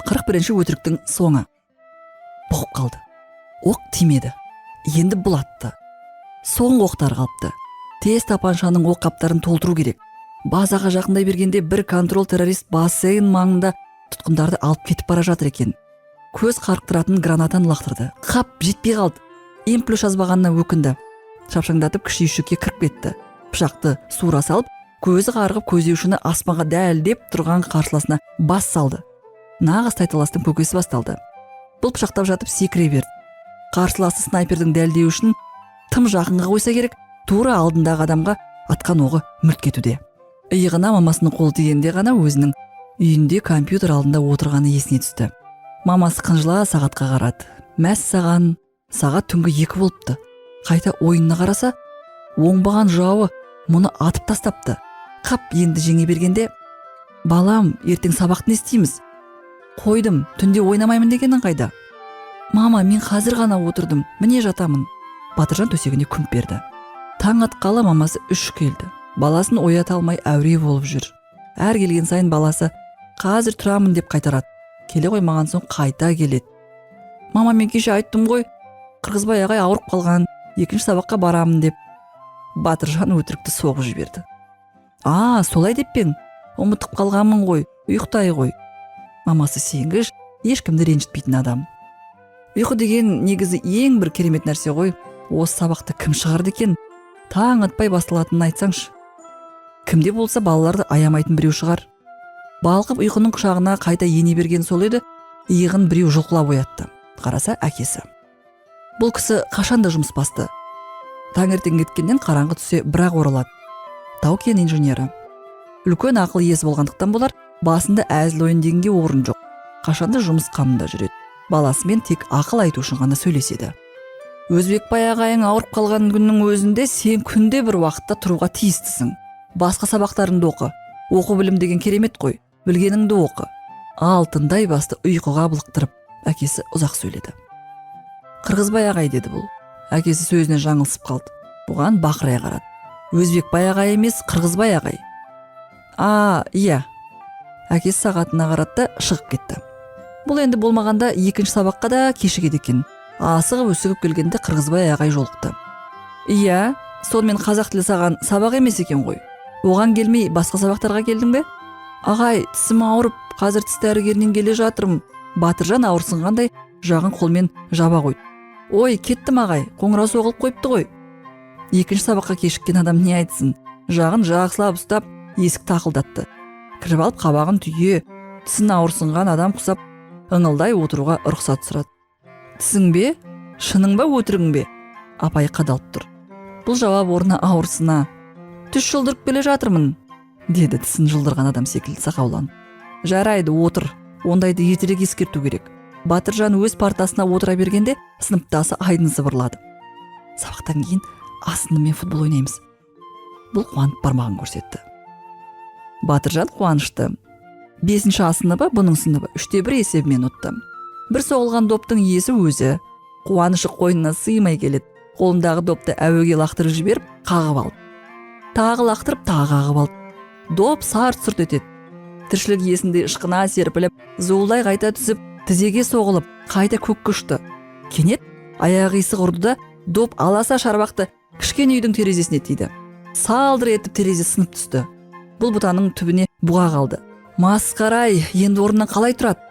41 өтіріктің соңы. Бұғып қалды. Оқ тимеді. Енді бұл атты. Соңғы оқтар қалыпты. Тез тапаншаның оқ қаптарын толтыру керек. Базаға жақындай бергенде бір контрол террорист бассейн маңында тұтқындарды алып кетіп бара жатыр екен. Көз қарықтыратын гранатаны лақтырды. Қап, жетпей қалды. М плюс жазбағанына өкінді. Шапшаңдатып кіші үйшікке кіріп кетті. Пышақты суыра салып, көзі қарғып көздеушіні аспанға дәлдеп тұрған қарсыласына бас салды. Нағыз тайталастың көкесі басталды. Бұл пышақтап жатып секіре берді. Қарсыласы снайпердің дәлдеуішін тым жақынға қойса керек, тура алдындағы адамға атқан оғы мүлт кетуде. Иығына мамасының қолы тигенде ғана өзінің үйінде компьютер алдында отырғаны есіне түсті. Мамасы қынжыла сағатқа қарады. Мәссаған, сағат түнгі 2 болыпты. Қайта ойынына қараса, оңбаған жауы мұны атып тастапты. Қап, енді жеңе бергенде, балам, ертең сабақты не істейміз? Қойдым, түнде ойнамаймын дегенің қайда? Мама, мен қазір ғана отырдым, міне жатамын. Батыржан төсегіне күмп берді. Таң атқалы мамасы 3 келді. Баласын оята алмай әуре болып жүр. Әр келген сайын баласы қазір тұрамын деп қайтарады. Келе қоймаған соң қайта келеді. Мама, мен кеше айттым ғой, Қырғызбай ағай ауырып қалған, екінші сабаққа барамын деп. Батыржан өтірікті соғып жіберді. А, солай деп пе ең? Ұмытып қалғанмын ғой, ұйықтай ғой. Мамасы сенгіш, ешкімді ренжітпейтін адам. Ұйқы деген негізі ең бір керемет нәрсе ғой. Осы сабақты кім шығарды екен? Таң атпай басталатынын айтсаңшы. Кімде болса балаларды аямайтын біреу шығар. Балқып ұйқының құшағына қайта ене берген сол еді, иығын біреу жұлқылап оятты. Қараса, әкесі. Бұл кісі қашан да жұмыс басты. Таңертең кеткеннен қараңғы түссе бірақ оралады. Тау-кен инженері. Үлкен ақыл иесі болғандықтан болар, басында әзіл ойын дегенге орын жоқ. Қашанда жұмыс қамында жүреді. Баласымен тек ақыл айту үшін ғана сөйлеседі. Өзбекбай ағайың ауырып қалған күннің өзінде сен күнде бір уақытта тұруға тиістісің. Басқа сабақтарыңды оқы. Оқу білім деген керемет қой. Білгеніңді оқы. Алтындай басты ұйқыға былықтырып, әкесі ұзақ сөйледі. Қырғызбай ағай деді бұл. Әкесі сөзінен жаңылысып қалды. Бұған бақырая қарады. Өзбекбай ағай емес, Қырғызбай ағай. А, иә. Әкесі сағатына қарады да шығып кетті. Бұл енді болмағанда екінші сабаққа да кешігеді екен. Асығып өсігіп келгенде Қырғызбай ағай жолықты. Иә, сонымен қазақ тілі саған сабақ емес екен ғой. Оған келмей басқа сабақтарға келдің бе? Ағай, тісім ауырып, қазір тіс дәрігерінен келе жатырмын. Батыржан ауырсынғандай жағын қолмен жаба қойды. Ой, кеттім ағай, қоңырау соғылып қойыпты ғой. Екінші сабаққа кешіккен адам не айтсын? Жағын жақсылап ұстап, есік тақылдатты. Кіріп алып қабағын түйе, тісін ауырсынған адам құсап, ыңылдай отыруға рұқсат сұрады. Тісің бе? Шының ба, өтірігің бе? Апай қадалып тұр. Бұл жауап орнына ауырсына. Түс жұлдырып келе жатырмын, деді тісін жұлдырған адам секілді сақауланып. Жарайды, отыр. Ондайды ертерек ескерту керек. Батыржан өз партасына отыра бергенде сыныптасы Айдын сыбырлады. Сабақтан кейін асынымен футбол ойнаймыз. Бұл қуанып бармағын көрсетті. Батыржан қуанышты. 5-ші А сыныбы бұның сыныбы 3-1 есебімен ұтты. Бір соғылған доптың иесі өзі. Қуанышы қойнына сыймай келеді. Қолындағы допты әуеге лақтырып жіберіп, қағып алды. Тағы лақтырып, тағы қағып алды. Доп сарт-сұрт етеді. Тіршілік иесіндей ышқына серпіліп, зуылдай қайта түсіп, тізеге соғылып, қайта көкке ұшты. Кенет аяғы қисық ұрды да, доп аласа шарбақты кішкене үйдің терезесіне тиді. Салдыр етіп терезе сынып түсті. Бұл бұтаның түбіне бұға қалды. Масқарай, енді орнынан қалай тұрады?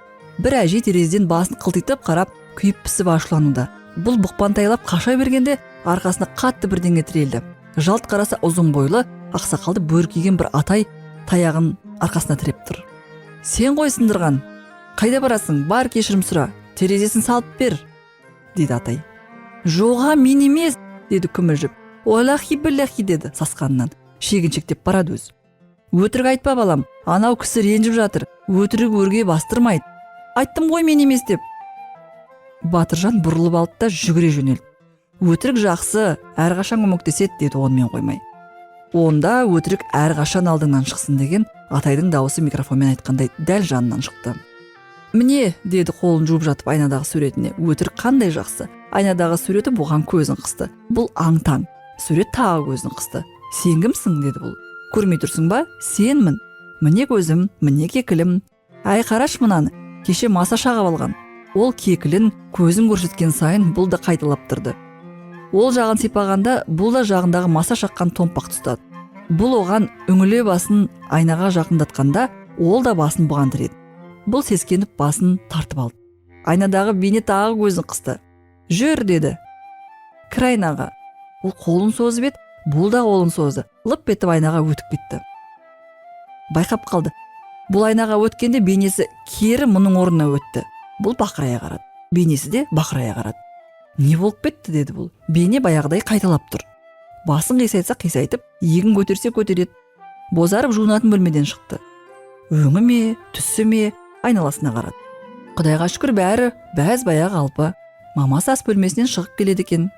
Бір әже терезеден басын қылтитып қарап, күйіп пісіп ашулануда. Бұл бұқпантайлап қаша бергенде арқасына қатты бірдеңе тірелді. Жалт қараса ұзын бойлы, ақсақалды бөрік киген бір атай таяғын арқасына тіреп тұр. Сен ғой сындырған. Қайда барасың? Бар кешірім сұра. Терезесін салып бер, деді атай. Жоға, мен емес, деді күмілжіп. Ойлахи білләхи, деді сасқанынан. Шегіншектеп барады өз. Өтірік айтпа балам, анау кісі ренжіп жатыр, өтірік өрге бастырмайды. Айттым ғой мен емес деп. Батыржан бұрылып алды да жүгіре жөнелді. Өтірік жақсы, әрқашан көмектеседі, деді онымен қоймай. Онда өтірік әрқашан алдыңнан шықсын деген атайдың дауысы микрофонмен айтқандай дәл жанынан шықты. Міне, деді қолын жуып жатып айнадағы суретіне. Өтірік қандай жақсы. Айнадағы суреті бұған көзін қысты. Бұл аң-таң. Сурет тағы көзін қысты. Сен кімсің, деді бұл. Көрмей тұрсың ба? Сенмін. Міне көзім, міне кекілім. Әй, қарашы мынаны. Кеше маса шағып алған. Ол кекілін көзін көрсеткен сайын бұл да қайталап тұрды. Ол жағын сипағанда бұл да жағындағы маса шаққан томпақты ұстады. Бұл оған үңіле басын айнаға жақындатқанда ол да басын бұған тіреді. Бұл сескеніп басын тартып алды. Айнадағы бейне тағы көзін қысты. Жүр деді. Кір айнаға. Ол қолын созып еді, бұл да қолын созды. Лып етіп айнаға өтіп кетті. Байқап қалды. Бұл айнаға өткенде бейнесі кері мұның орнына өтті. Бұл бақырая қарады. Бейнесі де бақырая қарады. Не болып кетті деді бұл. Бейне баяғыдай қайталап тұр. Басын қисайтса қисайтып, иегін көтерсе көтереді. Бозарып жуынатын бөлмеден шықты. Өңі ме, түсі ме, айналасына қарады. Құдайға шүкір бәрі бәз баяғы қалпы. Мамасы ас бөлмесінен шығып келеді екен.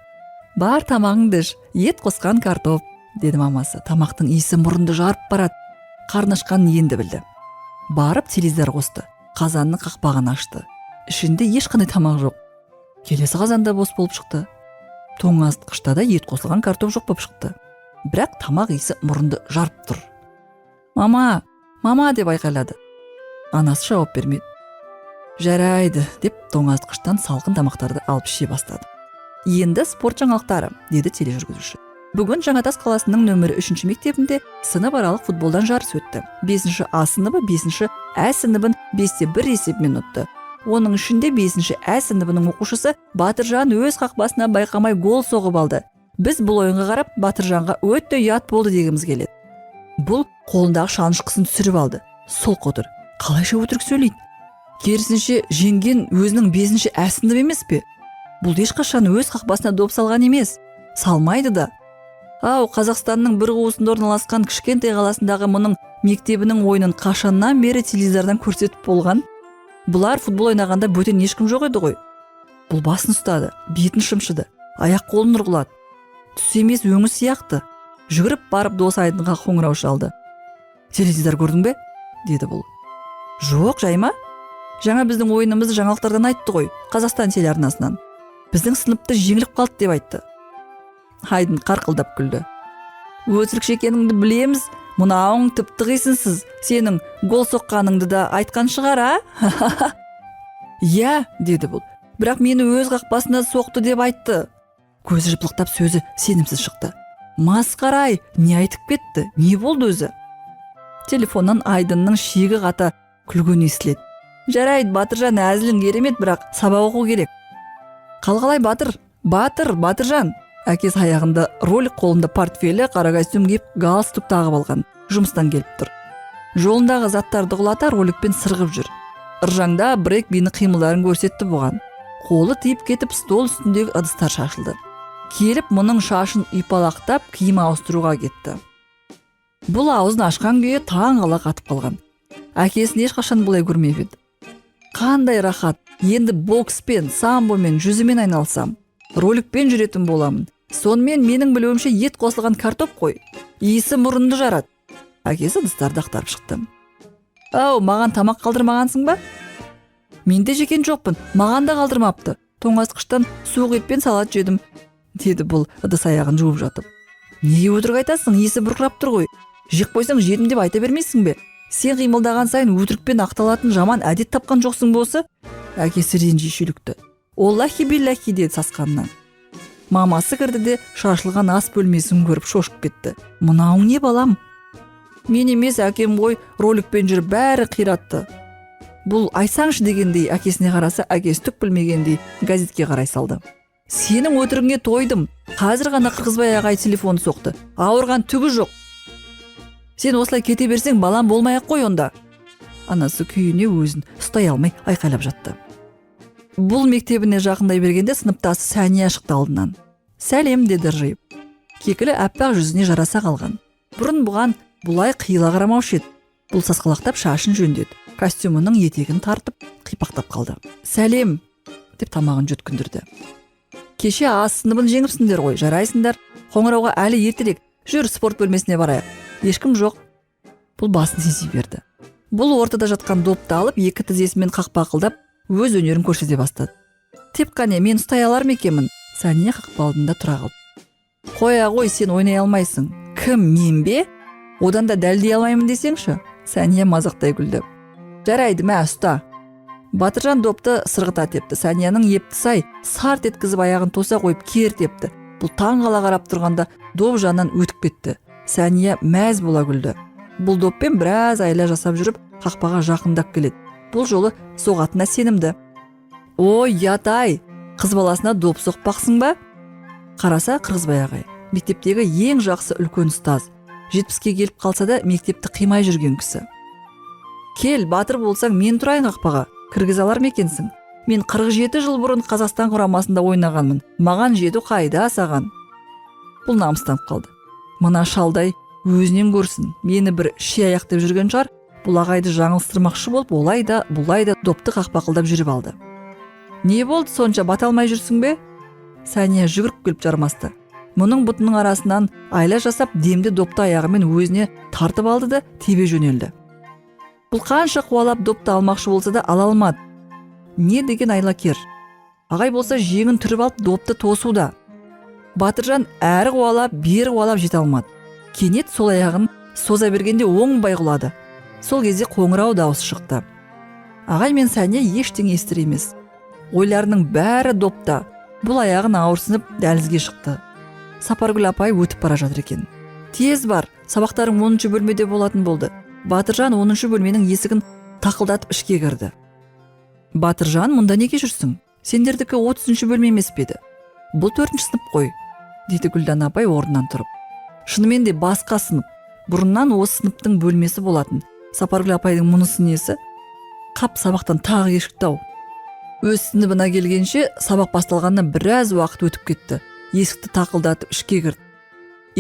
Бар тамағыңды іш, ет қосқан картоп, деді мамасы. Тамақтың иісі мұрынды жарып барады. Қарны ашқанын енді білді. Барып теледидар қосты. Қазанның қақпағын ашты. Ішінде ешқандай тамақ жоқ. Келесі қазанда бос болып шықты. Тоңазытқышта да ет қосылған картоп жоқ болып шықты. Бірақ тамақ иісі мұрынды жарып тұр. Мама, мама деп айқайлады. Анасы жауап бермеді. Жарайды деп тоңазытқыштан салқын тамақтарды алып іше бастады. Енді спорт жаңалықтары, деді тележүргізуші. Бүгін Жаңатас қаласының нөмірі үшінші мектебінде сынып аралық футболдан жарыс өтті. Бесінші А сыныбы бесінші Ә сыныбын 5-1 есебімен ұтты. Оның ішінде бесінші Ә сыныбының оқушысы Батыржан өз қақпасына байқамай гол соғып алды. Біз бұл ойынға қарап Батыржанға өте ұят болды дегіміз келеді. Бұл қолындағы шанышқысын түсіріп алды. Сол қотыр. Қалайша өтірік сөйлейді? Керісінше жеңген өзінің бесінші Ә сыныбы емес пе? Бұл ешқашан өз қақпасына доп салған емес. Салмайды да. Ау, Қазақстанның бір қуысында орналасқан кішкентай қаласындағы мұның мектебінің ойынын қашаннан бері теледидардан көрсетіп болған? Бұлар футбол ойнағанда бөтен ешкім жоқ еді ғой. Бұл басын ұстады, бетін шымшыды, аяқ қолын ұрғылады. Түс емес өңі сияқты. Жүгіріп барып досы Айдынға қоңырау шалды. Теледидар көрдің бе? деді бұл. Жоқ, жай ма? Жаңа біздің ойынымызды жаңалықтардан айтты ғой, Қазақстан телеарнасынан. Біздің сыныпты жеңіліп қалды деп айтты. Айдын қарқылдап күлді. Өтірікші екеніңді білеміз, мынауың тіпті қисынсыз. Сенің гол соққаныңды да айтқан шығар, а? Иә, деді бұл. Бірақ мені өз қақпасына соқты деп айтты. Көзі жыпылықтап сөзі сенімсіз шықты. Масқара-ай, не айтып кетті? Не болды өзі? Телефоннан Айдынның шегі қата күлгені естіледі. Жарайды, Батыржан, әзілің керемет, бірақ сабақ оқу керек. Қалғалай Батыр, Батыр, Батыржан. Әкесі аяғында ролик, қолында портфелі, қара костюм киіп, галстук тағып алған. Жұмыстан келіп тұр. Жолындағы заттарды құлата роликпен сырғып жүр. Ыржаңда брейк биінің қимылдарын көрсетті бұған. Қолы тиіп кетіп, стол үстіндегі ыдыстар шашылды. Келіп мұның шашын ұйпалақтап, киім ауыстыруға кетті. Бұл аузын ашқан күйі таң қала қатып қалған. Әкесін ешқашан бұлай көрмеп еді. Қандай рахат, енді бокспен, самбомен, жүзумен айналысам. Роликпен жүретін боламын. Сонымен менің білуімше ет қосылған картоп қой. Иісі мұрынды жарады. Әкесі ыдыстарды ақтарып шықты. Ау, маған тамақ қалдырмағансың ба? Мен де жеген жоқпын, маған да қалдырмапты. Тоңазытқыштан суық етпен салат жедім, деді бұл ыдыс аяғын жуып жатып. Неге өтірік айтасың, иісі бұрқырап тұр ғой. Жеп қойсаң жедім деп айта бермейсің бе? Сен қимылдаған сайын өтірікпен ақталатын жаман әдет тапқан жоқсың болса? Әкесі ренжи шүйлікті. Оллахи биллахи деді сасқанынан. Мамасы кірді де шашылған ас бөлмесін көріп шошып кетті. Мынауың не балам? Мен емес, әкем ғой, роликпен жүріп бәрі қиратты. Бұл айтсаңшы дегендей әкесіне қараса, әкесі түк білмегендей газетке қарай салды. Сенің өтірігіңе тойдым. Қазір ғана Қырғызбай ағай телефон соқты. Ауырған түгі жоқ. Сен осылай кете берсең, балам болмай ақ қой онда. Анасы күйіне өзін ұстай алмай айқайлап жатты. Бұл мектебіне жақындай бергенде сыныптасы Сәния шықты алдынан. Сәлем деді ыржиып. Кекілі аппақ жүзіне жараса қалған. Бұрын бұған бұлай қиыла қарамаушы еді. Бұл сасқалақтап шашын жөндеді. Костюмінің етегін тартып қипақтап қалды. Сәлем деп тамағын жөткіндірді. Кеше А сыныбын жеңіпсіңдер ғой, жарайсыңдар. Қоңырауға әлі ертерек. Жүр, спорт бөлмесіне барайық. Ешкім жоқ. Бұл басын изей берді. Бұл ортада жатқан допты алып, екі тізесімен қақпақылдап, өз өнерін көрсете бастады. Теп қане, мен ұстай алар ма екенмін? Сәния қақпа алдында тұра қалды. Қоя ғой, сен ойнай алмайсың. Кім, мен бе? Одан да дәлдей алмаймын десеңші. Сәния мазақтай күлді. Жарайды, мә, ұста. Батыржан допты сырғыта тепті. Сәнияның ептісі-ай, сарт еткізіп аяғын тоса қойып кері тепті. Бұл таң қала қарап тұрғанда доп жанынан өтіп кетті. Сәния мәз бола күлді. Бұл доппен біраз айла жасап жүріп, қақпаға жақындап келеді. Бұл жолы соғатынына сенімді. Ой, ұят-ай, қыз баласына доп соқпақсың ба? Қараса Қырғызбай ағай, мектептегі ең жақсы үлкен ұстаз. Жетпіске келіп қалса да мектепті қимай жүрген кісі. Кел, батыр болсаң мен тұрайын қақпаға, кіргізе алар ма екенсің? Мен 47 жыл бұрын Қазақстан құрамасында ойнағанмын, маған жету қайда саған? Бұл намыстанып қалды. Мына шалдай өзінен көрсін, мені бір ши аяқ деп жүрген шығар, бұл ағайды жаңылыстырмақшы болып олай да бұлай да допты қақпақылдап жүріп алды. Не болды сонша бата алмай жүрсің бе? Сәния жүгіріп келіп жармасты. Мұның бұтының арасынан айла жасап демді допты аяғымен өзіне тартып алды да тебе жөнелді. Бұл қанша қуалап допты алмақшы болса да ала алмады. Не деген айлакер. Ағай болса жеңін түріп алып допты тосуда. Батыржан әрі қуалап, бері қуалап жете алмады. Кенет сол аяғын соза бергенде оңбай құлады. Сол кезде қоңырау дауысы шықты. Ағай мен Сәния ештеңе естір емес. Ойларының бәрі допта. Бұл аяғын ауырсынып дәлізге шықты. Сапаргүл апай өтіп бара жатыр екен. Тез бар, сабақтарың 10 бөлмеде болатын болды. Батыржан 10 бөлменің есігін тақылдатып ішке кірді. Батыржан, мұнда неге жүрсің? Сендердікі 30 бөлме емес пе еді? Бұл 4 сынып қой, дейді Гүлдана апай орнынан тұрып. Шынымен де басқа сынып. Бұрыннан осы сыныптың бөлмесі болатын. Сапаргүл апайдың мұнысы несі? Қап, сабақтан тағы кешікті-ау. Өз сыныбына келгенше сабақ басталғанына біраз уақыт өтіп кетті. Есікті тақылдатып ішке кірді.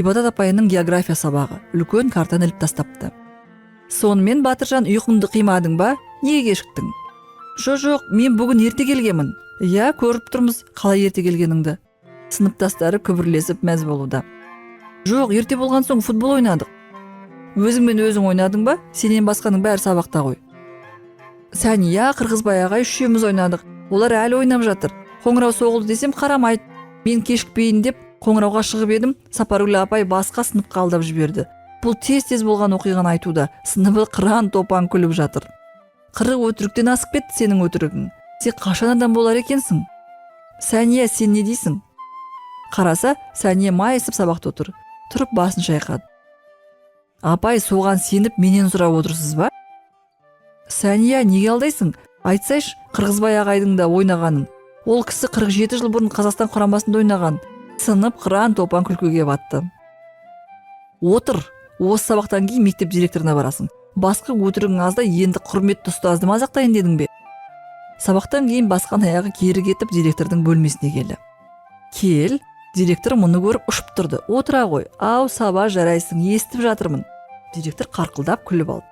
Ибадат апайының география сабағы. Үлкен картаны іліп тастапты. Сонымен Батыржан, ұйқыңды қимадың ба? Неге кешіктің? Жо-жоқ, мен бүгін ерте келгенмін. Иә, көріп тұрмыз қалай ерте келгеніңді. Сыныптастары күбірлесіп мәз болуда. Жоқ, ерте болған соң футбол ойнадық. Өзіңмен өзің ойнадың ба? Сенен басқаның бәрі сабақта ғой. Сәния, Қырғызбай ағай үшеуміз ойнадық. Олар әлі ойнап жатыр. Қоңырау соғылды десем қарамайды. Мен кешікпейін деп қоңырауға шығып едім, Сапаргүл апай басқа сыныпқа алдап жіберді. Бұл тез-тез болған оқиғаны айтуда. Сыныбы қыран топан күліп жатыр. 40 өтіріктен асып кетті сенің өтірігің. Сен қашан адам болар екенсің? Сәния, сен не дейсің? Қараса, Сәния майысып сабақта отыр. Тұрып басын шайқады. Апай, соған сеніп менен сұрап отырсыз ба? Сәния, неге алдайсың? Айтсайшы, Қырғызбай ағайдың да ойнағанын. Ол кісі 47 жыл бұрын Қазақстан құрамасында ойнаған. Сынып қыран топан күлкіге батты. Отыр, осы сабақтан кейін мектеп директорына барасың. Басқа өтірігің азда енді құрметті ұстазды мазақтайын дедің бе? Сабақтан кейін басқан аяғы кері кетіп директордың бөлмесіне келді. Кел, директор мұны көріп ұшып тұрды. Отыра ғой, ау саба жарайсың, естіп жатырмын. Директор қарқылдап күліп алды.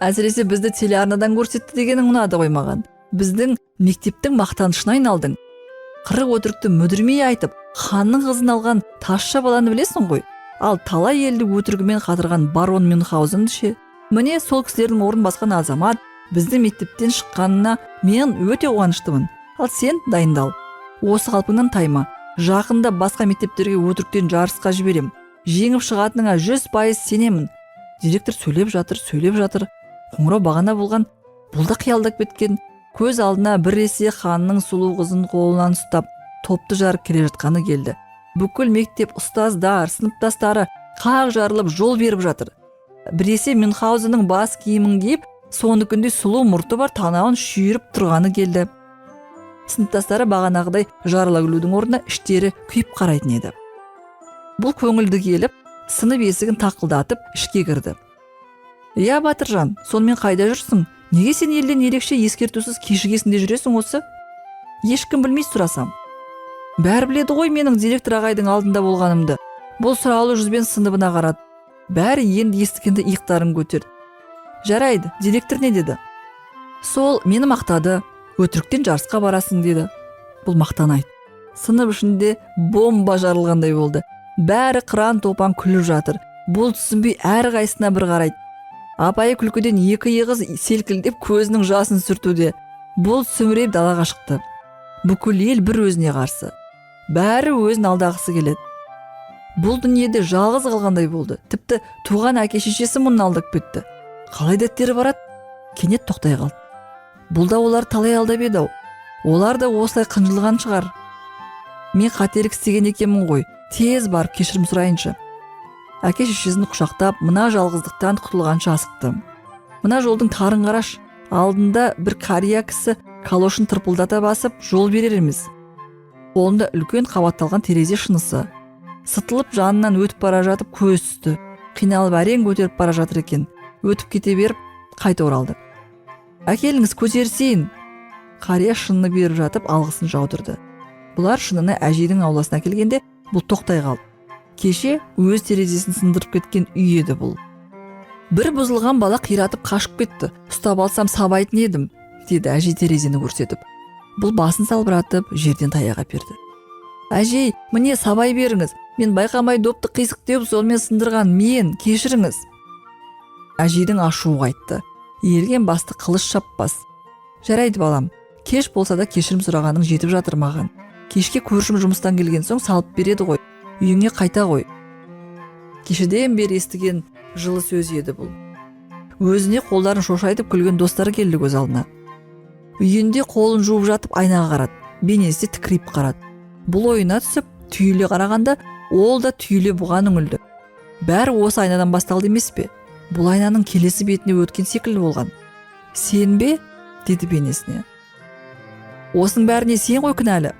Әсіресе бізді телеарнадан көрсетті дегенің ұнады ғой маған. Біздің мектептің мақтанышына айналдың. 40 өтірікті мүдірмей айтып, ханның қызын алған тазша баланы білесің ғой. Ал талай елді өтірігімен қатырған барон Мюнхгаузенді ше? Міне сол кісілердің орнын басқан азамат біздің мектептен шыққанына мен өте қуаныштымын. Ал сен дайындал. Осы қалпыңнан тайма. Жақында басқа мектептерге өтіріктен жарысқа жіберем. Жеңіп шығатыныңа 100% сенемін. Директор сөйлеп жатыр, сөйлеп жатыр. Қоңырау бағана болған, бұл да қиялдап кеткен. Көз алдына біресе ханның сұлу қызын қолынан ұстап, топты жарып келе жатқаны келді. Бүкіл мектеп ұстаздар, сыныптастары қақ жарылып жол беріп жатыр. Біресе Мюнхгаузеннің бас киімін киіп, соныкіндей сұлу мұрты бар танауын шүйіріп тұрғаны келді. Сыныптастары бағанағыдай жарыла күлудің орнына іштері күйіп қарайтын еді. Бұл көңілді келіп, сынып есігін тақылдатып ішке кірді. Иә, Батыржан, сонымен қайда жүрсің? Неге сен елден ерекше ескертусіз кешігесің де жүресің осы? Ешкім білмей сұрасам. Бәрі біледі ғой менің директор ағайдың алдында болғанымды. Бұл сұраулы жүзбен сыныбына қарады. Бәрі енді естігенде иықтарын көтерді. Жарайды, директор не деді? Сол мені мақтады. Өтіріктен жарысқа барасың деді. Бұл мақтан айтты. Сынып ішінде бомба жарылғандай болды. Бәрі қыран топан күліп жатыр. Бұл түсінбей әрқайсысына бір қарайды. Апайы күлкіден екі иығы селкілдеп көзінің жасын сүртуде. Бұл сүмірейіп далаға шықты. Бүкіл ел бір өзіне қарсы. Бәрі өзін алдағысы келеді. Бұл дүниеде жалғыз қалғандай болды. Тіпті туған әке шешесі мұны алдап кетті. Қалай дәттері барады? Кенет тоқтай қалды. Бұл да олар талай алдап еді-ау. Олар да осылай қынжылған шығар. Мен қателік істеген екенмін ғой. Тез барып кешірім сұрайыншы. Әке шешесін құшақтап, мына жалғыздықтан құтылғанша асықты. Мына жолдың тарын қараш. Алдында бір қария кісі калошын тырпылдата басып, жол берер емес. Қолында үлкен қабатталған терезе шынысы. Сытылып жанынан өтіп бара жатып көз түсті. Қиналып әрең көтеріп бара жатыр екен. Өтіп кете беріп, қайта оралды. Әкеліңіз, көтерісейін. Қария шыныны беріп жатып алғысын жаудырды. Бұлар шыныны әжейдің ауласына әкелгенде бұл тоқтай қалды. Кеше өз терезесін сындырып кеткен үй еді бұл. Бір бұзылған бала қиратып қашып кетті. Ұстап алсам сабайтын едім, деді әжей терезені көрсетіп. Бұл басын салбыратып жерден таяқ әперді. Әжей, міне сабай беріңіз. Мен байқамай допты қисық теуіп сонымен сындырған мен, кешіріңіз. Әжейдің ашуы қайтты. Иілген басты қылыш шаппас. Жарайды балам, кеш болса да кешірім сұрағаның жетіп жатыр маған. Кешке көршім жұмыстан келген соң салып береді ғой. Үйіңе қайта ғой. Кешеден бері естіген жылы сөз еді бұл. Өзіне қолдарын шошайтып күлген достары келді көз алдына. Үйінде қолын жуып жатып айнаға қарады. Бейнесі тікірейіп қарады. Бұл ойына түсіп, түйіле қарағанда, ол да түйіле бұған үңілді. Бәрі осы айнадан басталды емес пе? Бұл айнаның келесі бетіне өткен секілді болған. Сен бе? деді бейнесіне. Осының бәріне сен ғой кінәлі.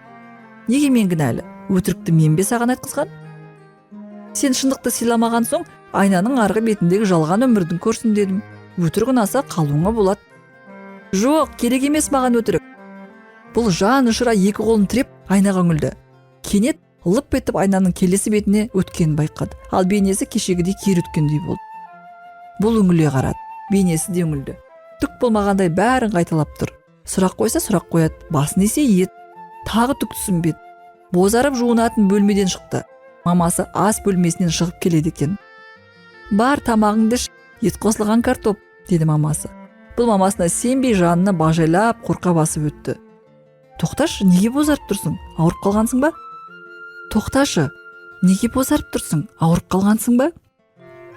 Неге мен кінәлі? Өтірікті мен бе саған айтқызған? Сен шындықты сыйламаған соң айнаның арғы бетіндегі жалған өмірдің көрсін дедім. Өтірік ұнаса қалуыңа болады. Жоқ, керек емес маған өтірік. Бұл жан ұшыра екі қолын тіреп айнаға үңілді. Кенет лып етіп айнаның келесі бетіне өткенін байқады. Ал бейнесі кешегідей кері өткендей болды. Бұл үңіле қарады. Бейнесі де үңілді. Түк болмағандай бәрін қайталап тұр. Сұрақ қойса сұрақ қояды, басын исе иеді. Тағы түк түсінбеді. Бозарып жуынатын бөлмеден шықты. Мамасы ас бөлмесінен шығып келеді екен. Бар тамағыңды іш, ет қосылған картоп, деді мамасы. Бұл мамасына сенбей жанына бажайлап қорқа басып өтті. Тоқташы, неге бозарып тұрсың? Ауырып қалғансың ба? Тоқташы, неге бозарып тұрсың? Ауырып қалғансың ба?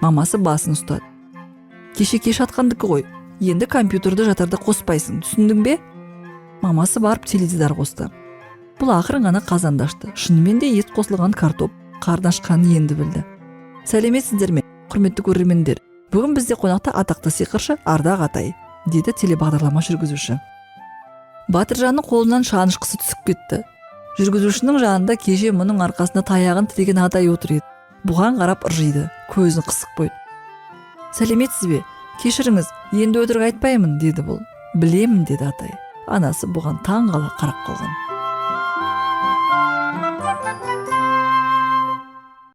Мамасы басын ұстады. Кеше кеш атқандікі ғой. Енді компьютерді жатарда қоспайсың, түсіндің бе? Мамасы барып теледидар қосты. Бұл ақырын ғана қазанды ашты. Шынымен де ет қосылған картоп. Қарны ашқанын енді білді. Сәлеметсіздер ме, құрметті көрермендер? Бүгін бізде қонақта атақты сиқыршы Ардақ атай, деді телебағдарлама жүргізуші. Батыржанның қолынан шанышқысы түсіп кетті. Жүргізушінің жанында кеше мұның арқасына таяғын тіреген атай отыр еді. Бұған қарап ыржиды, көзін қысып қойды. Сәлеметсіз бе? Кешіріңіз, енді өтірік айтпаймын, деді бұл. Білемін, деді атай. Анасы бұған таң қала қарап қалған.